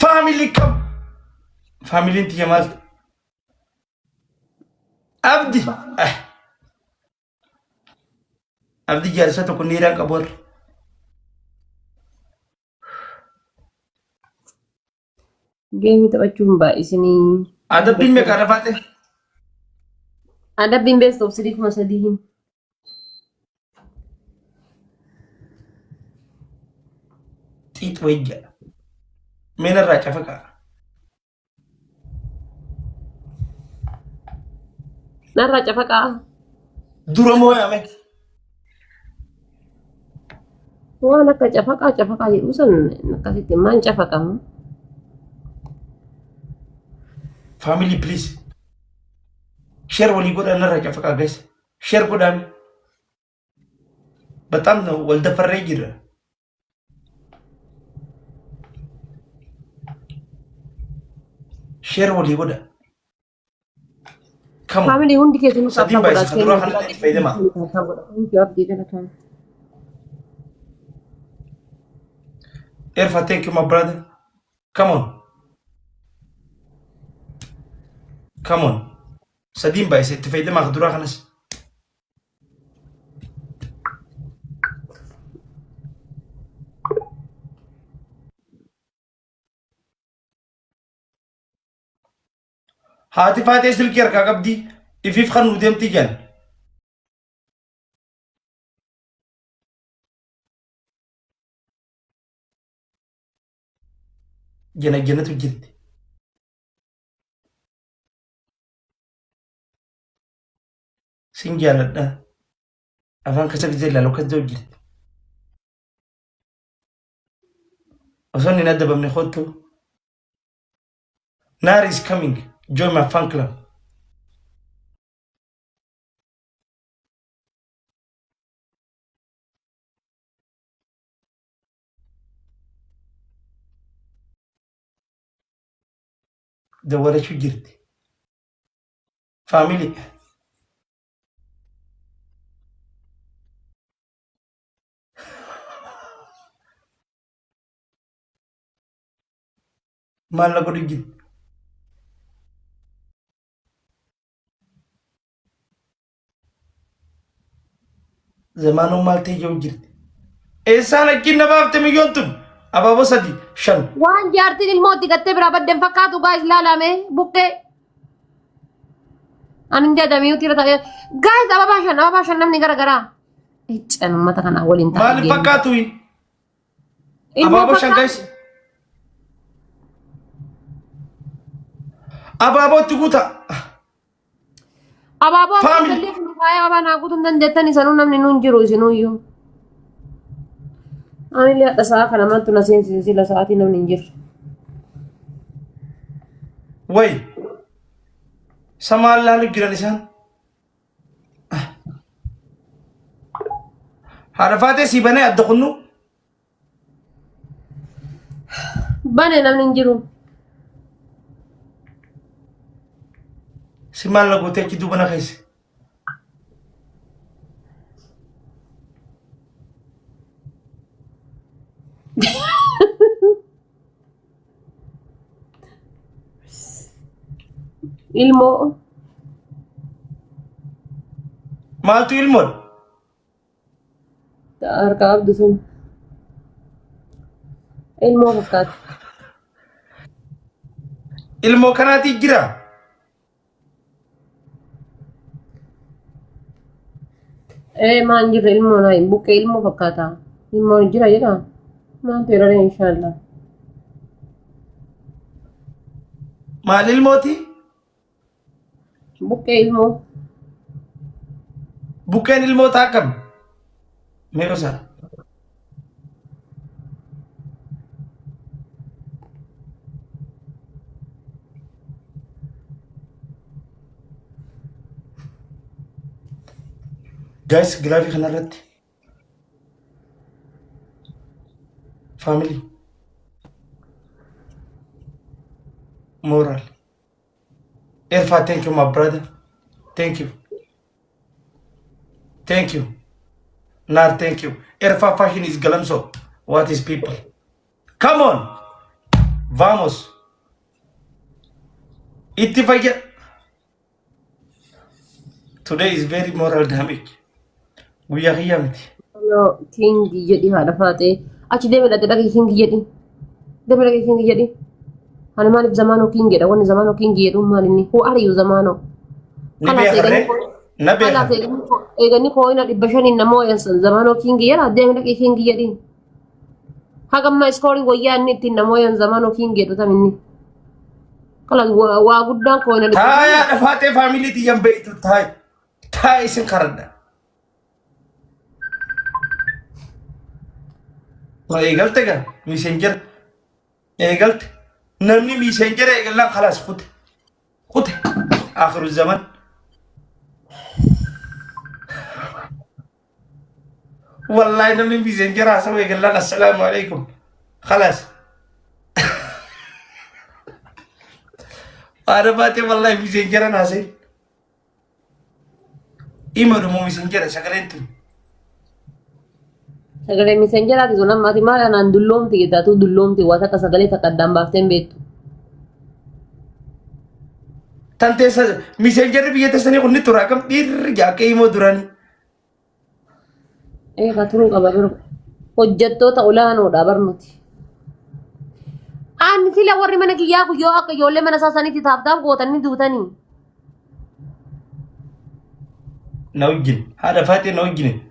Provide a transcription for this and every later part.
Family kam? Faamiliin tiyya maal? Abdi. Ah. Abdi jaarsa tokko niiraan qabu warra. Geemii taphachuu hin baay'isinii. Adabbiin meeqa rafaate? Adabbiin best of 3 3,000 hin. Xiix wayii jedha. Mee narraa cafaqaa. Narraa cafaqaa. Dura mooyame. Waan akka cafaqaa cafaqaa jedhu san akkasitti maan cafaqamu. Family please. Share walii godhaa narraa cafaqaa guys. Share godhaan. Baxaam wal dafarree jirra. Share walii godha. Come on. Faamilii hundi keessanuu Sadiin taappaa baay'isa. godhaa. Kan duraa kanatti itti fayyadamaa. Taappaa godhaa. Thank you Abdii galatoom. Erfa, thank you my brother. Come on. Come on. Sadiin baay'isa itti fayyadamaa kan duraa kanas. Haati faatee silkii harkaa qabdi ifiif kan nu deemti jedhan. Jana janatu jirti. Sin jaaladha. Afaan keessa gisee ilaalu akkas ta'u jirti. Osoo inni hin adabamne kottu. Naar is coming. Join my fan club. Dawwalachuu jirti. Family. Maal na godhu jirti? Zamaanuu maal ta'e jiru jirti? Eessaan achiin na baafte miyyoon tun? Abaaboo sadii shan. Waan jaartiin ilmoo itti gattee biraa badden fakkaatu gaayis laalame buqqee. Ani hin jedhame yuutii irra taa'ee. Gaayis ababaa shan ababaa shan namni gara garaa. Iccan uummata kanaa waliin taa'ee. Maal fakkaatu? Ilmoo Abaaboo shan fakkaatu. gaayis. Abaaboo itti guuta. Abaaboo akka Family. isallee fi faaya ababaa naa guutuu hin dandeettani sanuu namni nuun jiru isinuyyuu. Anillee hadha sa'a kana maaltu na seensise sila sa'aatii namni hin jiru. Way. Samaan laalu jiran isaan. Haadha faatee sii banee adda kunnu. Bane namni hin jiru. Si maal na gootee achi duuba na keessa. Ilmoo. Maaltu ilmoodha? Harka qabdu sun. Ilmoo fakkaata. Ilmoo kanaatii jira. Ee maan jirre ilmoo naa hin buqqee ilmoo fakkaata. Ilmoon jira jedha. Maaltu jedhare inshaallah. Maal ilmooti? Buqqee ilmoo. Buqqeen ilmoota akkam? Mee osaa. Guys, gilaafii kanarratti family moral Erfa, thank you, my brother. Thank you. Thank you. Nar, thank you. Erfa fashion is Galamso. What is people? Come on. Vamos. Itti fayya. Today is very moral damage. Guyyaa kiyyaa miti. King jedhi haadha faaxee. Achi deeme dhaqee dhaqee king jedhi. Deeme dhaqee king jedhi. Ani maaliif zamaanoo king jedha? Wanni zamaanoo king jedhu maal inni? Who are you zamaanoo? Ni beekarree? Na Kalaas beekan. eeganii kooyina 500n nama wayansan zamaanoo king jedha. Deeme dhaqee king jedhi. Haga ammaa iskoorii wayyaa inni ittiin nama wayan zamaanoo king jedhu tam inni. Kalaas waa guddaan kooyina 500. Taayaa dhafaatee faamilii tiyyan beektu taay. Taay isin karadha. Waa eegalte gaa miisenjera eegalte namni miisenjera eegallaan kalaas kute kute akhiru zaman. Wallahi namni miisenjera haasawuu eegallaan assalaamu alaikum kalaas. Haadha baatee wallahi miisenjera haasa'in. Ima dhumu miisenjera sagaleen tun. Sagalee miisenjeraati sun amma ati maal anaan dulloomti jettaatu dulloomti waa takka sagalee takka addaan baaftee hin beektu. Tan teessa miisenjerri biyya teessanii kun ni tura akkam dhiirri jaaqee himoo duranii. Ee ka turuu qaba biru. Hojjettoota olaanoodha bar nuti. Ani sila warri mana kiyyaa kun yoo akka ijoollee mana isaa sanitti taaptaap gootan ni duutanii. Na wajjin haadha faaxee na wajjin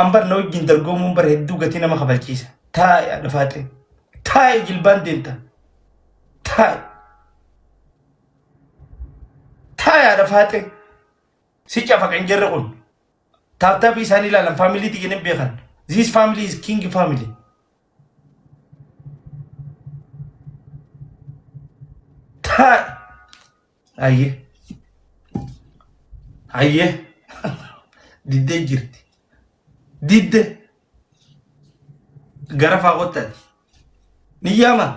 ambar na wajjin dargoomuun bara hedduu gatii nama kafalchiisa. Taa'e haadha faaxee. Taa'e jilbaan deemta. Taa'e. Taa'e haadha faaxee. Si cafa kan jarri kun. Taaptaappii isaanii ilaalan faamilii tiyya ni beekan. This family is king family. Taa'e. Hayyee. Hayyee. Diddee jirti. Didde. Gara faa qottaati. Ni yaama.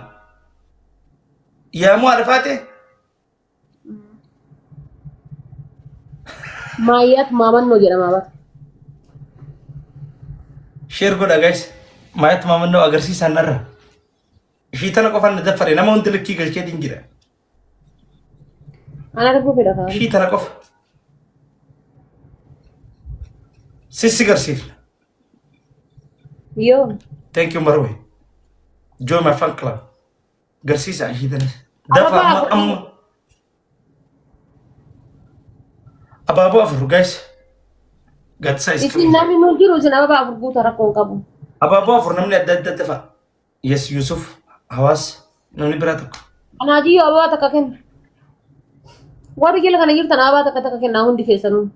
Yaamuu haadha faatee. Maayyaat maamannoo jedhama bara. Share godha guys. Maayyaat maamannoo agarsiisan narra. Ishii tana qofaan na daffare nama hundi likkii galchee din jira. Ana arguu fedha kaa. Ishii tana qofa. Sissi garsiifna. Yoo. Thank you Marwe. Join my fan club. Garsiisa ishii tanas. Dafa Ababaa amma afur. amma. Abaaboo afur guys. Gatsa is Isin coming. namni nuun jiru isin ababaa afur guuta rakkoo hin qabu. Abaaboo afur namni adda adda dafa. Yes Yusuf Hawaas namni biraa tokko. Anaajiyyoo ababaa takka kenna. Warri jala kana jirtan ababaa takka takka kennaa hundi keessanuu.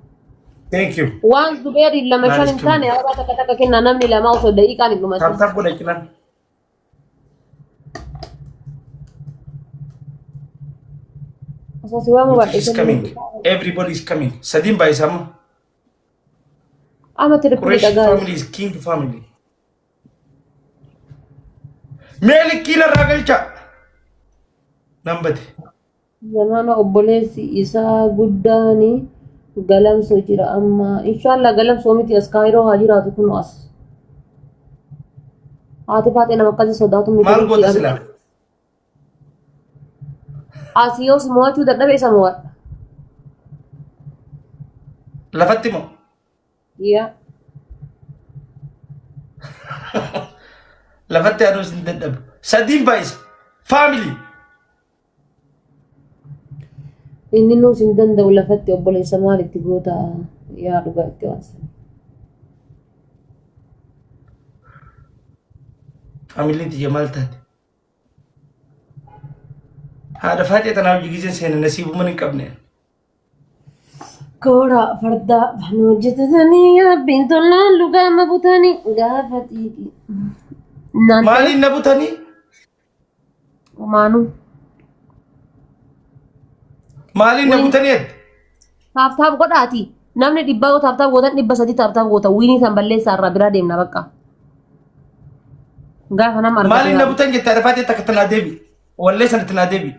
Thank you. Waan Zubeerii lama Maal shan is hin taane coming. ababaa takka takka kennaa namni lama osoo daqiiqaan hin Tap dhumatin. tap godha cilaan. Osoo si waamuu baadhe Is coming. Everybody is coming. Sadiin baay'isa amma. Amma tirippii Qureshi dhagaa. family is king family. Mee likkii narraa galcha. Nan bade. Zamana obboleessi isaa guddaan galamsoo jira amma. Inshaallah galamsoo miti as kaayiroo haa jiraatu kun as. Haati faaxee nama akkasii sodaatu miti. Maal goota silaa? As yoo si mo'achuu dadhabe isa mo'adha. Lafatti moo? Yaa. Lafatti aduus hin dadhabu. Sadiin baay'isa. Family. Inni nuus hin danda'u lafatti obboleessa maalitti goota yaa dhugaa itti waan sana. Faamiliin tiyya maal taate? Haadha faaxee tanaaf jigizeen seena nasiibuma hin qabne. Koora fardaa kan hojjetatanii abbiin tollaan lugaama butanii gaafa xiiqii. Naan Maaliin na butanii? Umaanuu. Maaliin na butanii ette? Taaptaap godhaati. Namni dhibbaa yoo taaptaap gootan 300 taaptaap goota. Wiinii san balleessaa irraa biraa deemna bakka. Gaafa nama argate. Maaliin na butan jette haadha faaxee takka tanaa deebi. Wallee sana tanaa deebi.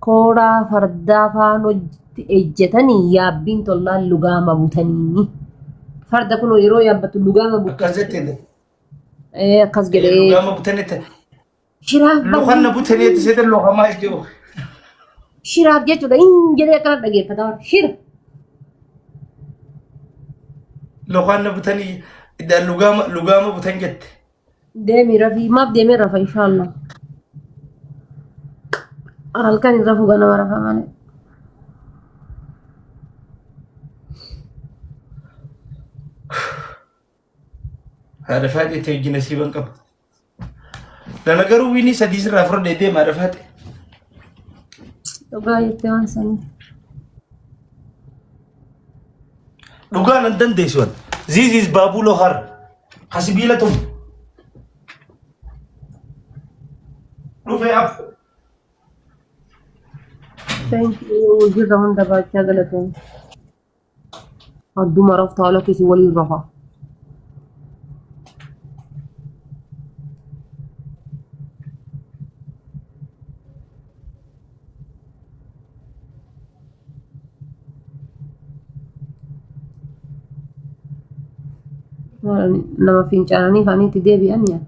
Kooraa fardaa faanootti ejjetanii yaabbiin tollaan lugaama butanii. Farda kunoo yeroo yaabbattu lugaama Akkas butanii. jettee. Akkas jedhee. Lugaama butanitti. Shiraaf Lukanna butanitti seeta lukamaa jiru. Shiraaf jechuudha. Hin jedhee akkana dhageeffata. Shira. Lukanna butanii lugaama lugaama butan jette. Deemi rafii. Maaf deemee rafa inshaallah. Halkan hin rafu ganama rafa malee. Haadha faatee ta'e wajjin nasiiban qaba. Lana garuu wiinii sadii sirraa fudhadhee deema haadha faatee. Dhugaa jettee waan sanii. Dhugaa nan dandeessu an. This is Baabuloo har. Ha sibiila tumu. Dhufee af. Thank you. Jirra hunda baachaa galatoon. Adduma raftaa haala keessi waliin rafa. Nama fincaananii kaanii itti deebi'an yaa.